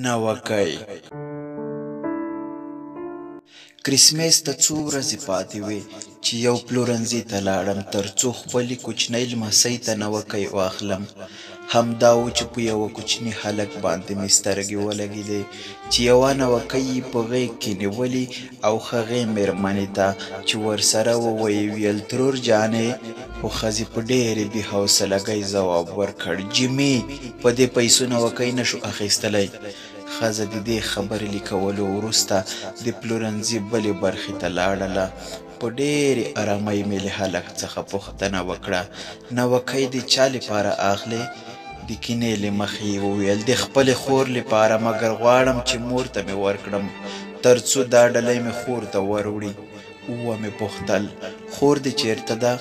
نوکۍ کرسمس ته څو ورځې پاتې وې چې یو پلورنځي ته لاړم ترڅو خپلې کوچنۍ لمسۍ ته نوکۍ واخلم. همدا و چې په یوه کوچني هلک باندې مې سترګې ولګېدې چې یوه نوکۍ یې په غېږ کې نیولې او هغې مېرمنې ته چې ورسره وه ویې ویل: ترور جانې! خو ښځې په ډېرې بې حوصلګۍ ځواب ورکړ: جیمي! په دې پیسو نوکۍ نه شو اخیستلی. ښځه د دې خبرې له کولو وروسته د پلورنځي بلې برخې ته لاړله. په ډېرې ارامۍ مې له هلک څخه پوښتنه وکړه: نوکۍ د چا لپاره اخلې؟ د کینې له مخې یې وویل: د خپلې خور لپاره، مګر غواړم چې مور ته مې ورکړم، ترڅو دا ډالۍ مې خور ته وروړي. ومې پوښتل: خور دې چېرته ده؟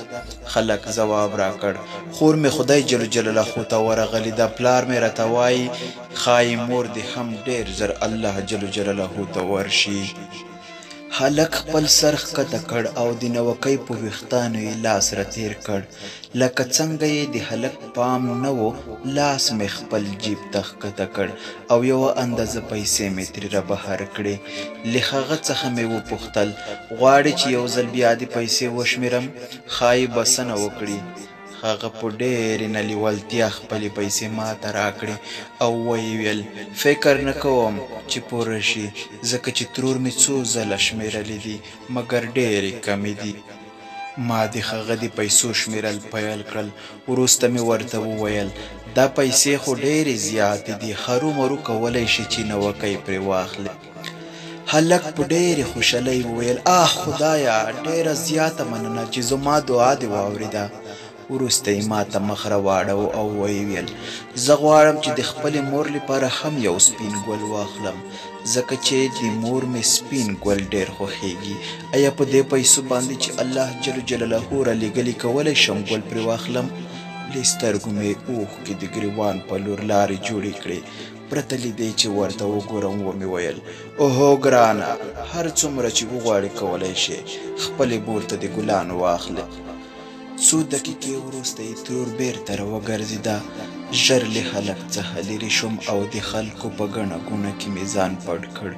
هلک ځواب راکړ: خور مې خدای جل جلاله ته ورغلې ده، پلار مې راته وايي ښايي مور دې هم ډېر ژر الله جل جلاله ته ورشي. هلک خپل سر ښکته کړ او د نوکۍ په ویښتانو یې لاس راتېر کړ. لکه څنګه یې د هلک پام نه و، لاس مې خپل جیب ته ښکته کړ او یوه اندازه پیسې مې ترې رابهر کړې. له هغه څخه مې وپوښتل: غواړې چې یو ځل بیا دې پیسې وشمېرم؟ ښايي بسنه وکړي. هغه په ډېرې نه لېوالتیا خپلې پیسې ماته راکړې او ویې ویل: فکر نه کوم چې پوره شي، ځکه چې ترور مې څو ځله شمېرلې دي، مګر ډېرې کمې دي. ما د هغه د پیسو شمېرل پیل کړل. وروسته مې ورته وویل: دا پیسې خو ډېرې زیاتې دي، هرومرو کولی شې چې نوکۍ پرې واخلې. هلک په ډېرې خوشحالۍ وویل: آه خدایه، ډېره زیاته مننه چې زما دعا دې واورېده. وروسته یې ماته مخ راواړاوه او ویې ویل: زه غواړم چې د خپلې مور لپاره هم یو سپین ګل واخلم، ځکه چې د مور مې سپین ګل ډېر خوښېږي. ایا په دې پیسو باندې چې الله جل جلاله رالېږلي کولی شم ګل پرې واخلم؟ له سترګو مې اوښکې د ګریوان په لور لارې جوړې کړې. پرته له دې چې ورته وګورم ومې ویل: اوهو ګرانه، هر څومره چې وغواړې کولی شې خپلې مور ته د ګلان واخلې. څو دقیقې وروسته یې ترور بېرته راوګرځېده. ژر له هلک څخه لرې شوم او د خلکو په ګڼه ګوڼه کې مې ځان پټ کړ.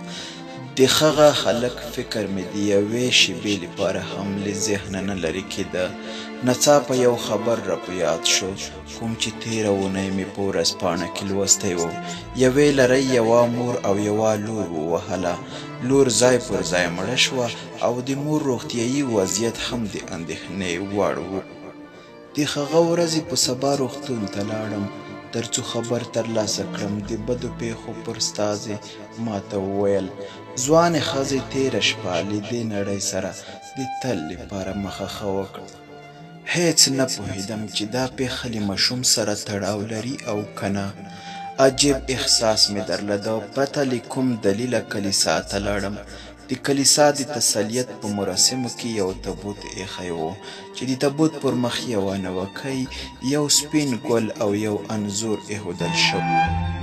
د هغه هلک فکر مې د یوې شېبې لپاره هم له ذهنه نه لرې کېده. ناڅاپه یو خبر را په یاد شو، کوم چې تېره اونۍ مې په ورځپاڼه کې لوستی و. یوې لرۍ یوه مور او یوه لور ووهله. لور ځای پر ځای مړه شوه او د مور روغتیايي وضعیت هم د اندېښنې وړ و. د هغه ورځې په سبا روغتون ته لاړم ترڅو خبر ترلاسه کړم. د بدو پېښو پر ستازې ماته وویل: ځوانې ښځې تېره شپه له دې نړۍ سره د تل لپاره مخه ښه وکړه. هېڅ نه پوهېدم چې دا پېښه له ماشوم سره تړاو لري او که نه. عجیب احساس مې درلوده. پرته له کوم دلیله کلیسا ته لاړم. د کلیسا د تسلیت په مراسمو کې یو تابوت ایښی و چې د تابوت پر مخ یوه نوکۍ، یو سپین ګل او یو انځور ایښودل شوی.